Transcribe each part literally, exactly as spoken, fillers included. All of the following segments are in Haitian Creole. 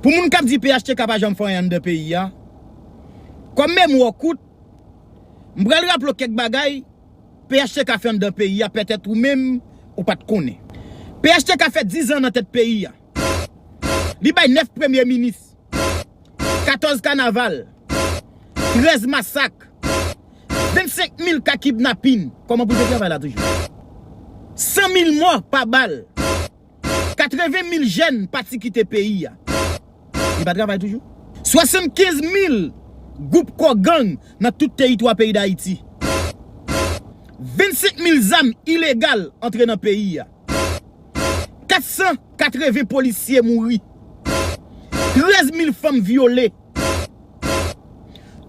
Pou moun k ap di P H T K pa janm fè anyen anndan peyi a, kòm memwa w kout, m pral raple w kèk bagay P H T K fè anndan peyi a, petèt ou menm ou pa t konnen. P H T K fè diz an nan tèt peyi a. Li bay nèf premye minis, katòz kanaval, trèz masak, vennsenk mil ka kidnapin. Kòman pou l te travay la toujou? San mil mò pa bal. Katreven mil jèn pati kite peyi a. Li pa travay toujou? Swasannkenz mil gwoup kò gang nan tout teritwa peyi Dayiti. Vennsenk mil zam ilegal antre nan peyi a. Kat san katreven polisye mouri. Trèz mil fanm vyole.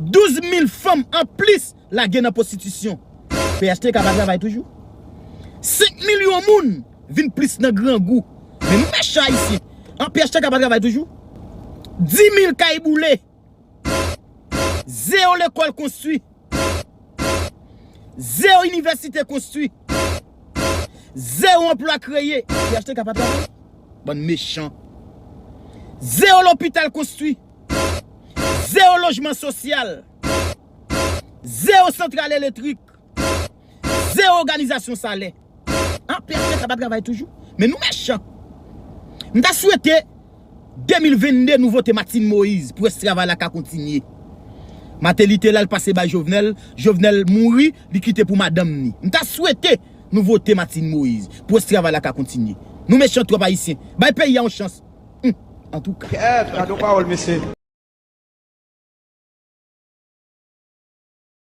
Douz mil fanm anplis lage nan pwostitisyon. P H T K pa travay toujou? Senk milyon moun vin plis nan grangou. Men nou mechan Ayisyen. An, P H T K pa travay toujou? Dis mil kay boule. Zewo lekòl konstwi. Zewo inivèsite konstwi. Zewo anplwa kreye. P H T K pa travay? Bann mechan. Zewo lopital konstwi. Zewo lojman sosyal. Zewo santral elektrik. Zewo òganizasyon salè. An, P H T K pa travay toujou? Men nou mechan. M ta swete de mil vennde nou vote Martine Moïse pou rès travay la ka kontinye. Martelly te la, l pase bay Jovenel, Jovenel mouri, li kite pou madanm ni. M ta swete nou vote Martine Moïse pou rès travay la ka kontinye. Nou mechan twòp Ayisyen. Bay peyi a yon chans. Hum, antouka. Kèt, gade yon pawòl, mesye.